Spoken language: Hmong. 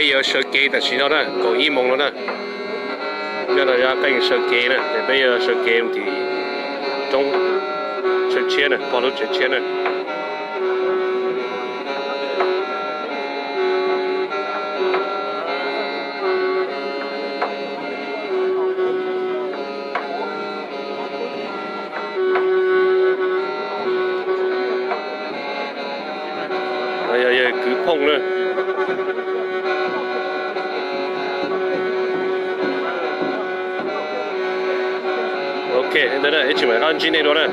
Yuav sawv kev tam sim no na, kaum ib moos no na. Nyob no yog qeej sawv kev na, ces peb yuav sawv kev mus tim roob, sawv tshiab na, pog lub tsev tshiab na. Yog yawg kwv phooj na. Ok, ntawd na, ib tsis mam qab ntsib nej dua na.